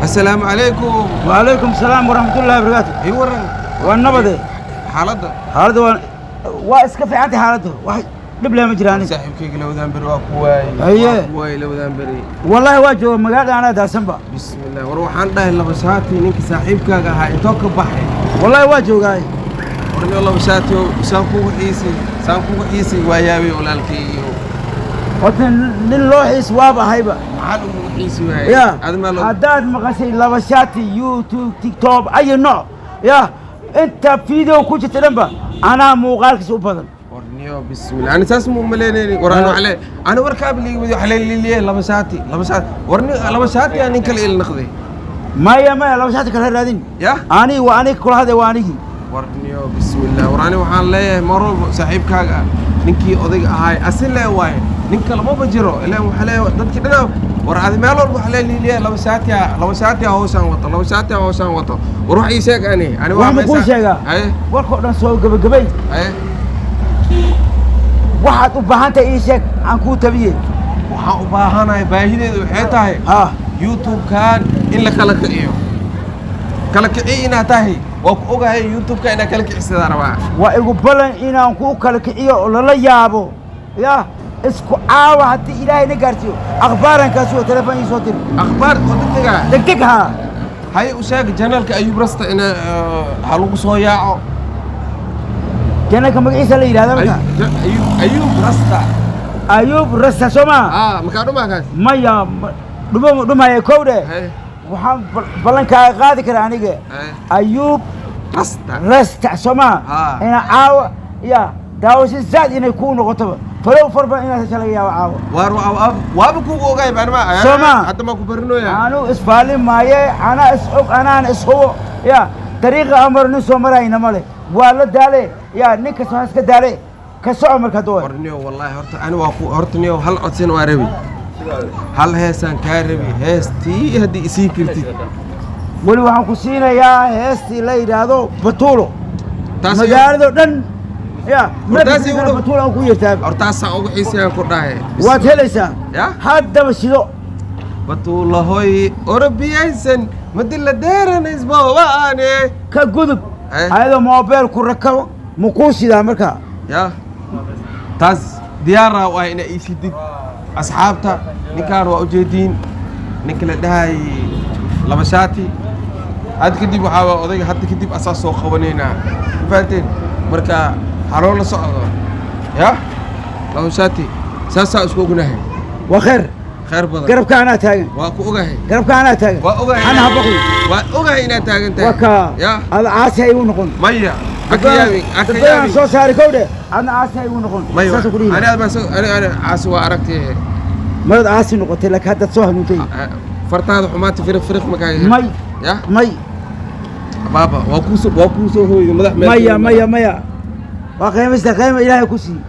Assalaamu calaykum. Wacalaykum salaam waraxmatullahi wabarakaatu. Ii waran. Waa nabade. Xaaladda? Xaaladda waa iska fiicantay, xaaladda wax dhib leh ma jiraan. Saaxiibkayga, lawadaan beri waa ku waayey. Haye. Waa ku waayey lawadaan beri. Wallaahi waa jooga magaalada, anaa daasanba. Bismillah, war waxaan dhahay, laba shaati ninka saaxiibkaaga ahaa intoo ka baxay? Wallaahi waa joogaay. Warniyo, laba shaati oo saan kugu xiisay, saan kugu xiisay, waa yaabay walaalkaygiio. Horta nin loo xiis waaba ahayba. Maxaan ugu xiisi waayey? Ya. Adi maa loo Haddaad maqashay laba shaati, YouTube, TikTok, ayi nooc ya inta video ku jirta dhanba anaa muuqaalkiisa u badan. Warniyo, bismillah, ani saas mu umalaynayni. War ani waxle ani warkaaba liigi wadi waxle liliye laba shaati, laba shaati. Warni, laba shaati aa nin kale il naqday. Maya, maya, laba shaati kala raadin. Ya. Ani waa aniga kula hadlay, waa anigii. Warniyo, bismillah, war ani waxaan leeyahay mar walba saaxiibkaaga ninkii odayga ahaay asi lee waaye, nin kale maba jiro. Ilaan waxaa leeyahay dadkii dhanaa, war adi meel walba waxaa lee liliye laba shaatiya, laba shaatiya hawshaan wato, laba shaatiya hawshaan wato. War wax ii sheeg, ani Wax ma kuu sheegaa? Haye. Warkao dhan soo gebagabay. Haye. Waxaad u baahan tahay ii sheeg, aan kuu tabiye. Waxaan u baahanahay, baahideedu waxay tahay ha YouTube-kan in la kala kiciyo. Kala kiciyo inaad tahay waa ku ogahay, YouTube-ka inaad kala kicisadaa rabaa. Waa igu ballan inaan kuu kala kiciyo oo lala yaabo ya isku caawa haddii Ilaahay na gaarsiiyo. Akhbaarankaasi waa telefoon ii soo diri. Akhbaar oo degdega. Degdeg, haa. Haye, u sheeg channelka Ayuub Rasta ina ha lagu soo yaaco. Channelka magaciisa la yidhahda marka? Ayuub Rasta. Ayuub Rasta, soo maa? Ah, makaa dhumaa kaas? Maya, dhuma dhumaya kowdhe. Haye. Waxaan ballankaaga qaadi karaa aniga. Haye. Ayuub Rasta. Rasta, soo maa? Haa. Ina caawa ya daawasho zaad inay kuu noqotoba, falow farba inaad hesha laga yaabo caawa. Waar waaba kugu ogaay baan ma. Soo ma? Hadda maa ku barinoya. Anu isfaalin maaye, anaa is og, anaana is hubo ya dariiqa amar nin soo marayna male, waa la daale ya nin kasta waa iska daale ka soco marka duwa. War niyo, wallaahi horta ani waa ku horta niyo, hal codsin waa rabi, hal heesaan kaa rabi, heestii haddii isii kartid. Weli waxaan ku siinayaa heestii la yidhaahdo Batuulo. Taas magaalado dhan ya. Hortaas igu dhow. Batuulo aan ku yeertaa. Hortaasaan ugu xiisayaan ku dhahay. Waad helaysaa. Ya? Haddaba shido. Batuulahoy orobiyaysan madila deeranaysboobaane. Ka gudub. Eh? Ayadoo moobeel ku rakabo ma kuu shidaa marka? Ya, taas diyaaraa waa inaa ii sidid. Asxaabta, ninkaan waa ujeediin, ninka la dhahay laba shaati. Hadda kadib waxaa waa odayga, hadda kadib asaa soo qabanaynaa, ma fahanteen? Marka haloo la socdo ya laba shaati, saasaa isku ognahay. Waa khayr. Khayr badan. Garabka anaa taagan. Waa ku ogahay. Garabka anaa taagan. Waa ogahay. Ana habaqi. Waa ogahay inaad taagan tahay. Waa kaa. Ya. Ada caasi ha igu noqon. Maya, haka yaabin, haka dadbadan yaabin. Soo saari kowdhe, adna caasi ha igu noqon. Maya. Saasuu ku dhihi. Ani aad baan soo ani caasi waa aragtay. Marad caasi noqotay, laakiin haddaad soo hanuuntay. Fartaada xumaanta firiq firiq makaaga. May. Ya. May. Baaba, waa kuusoo hooyday madax meel. Maya, maya, maya, waa qiimaysta, qiima Ilaahay ku sii.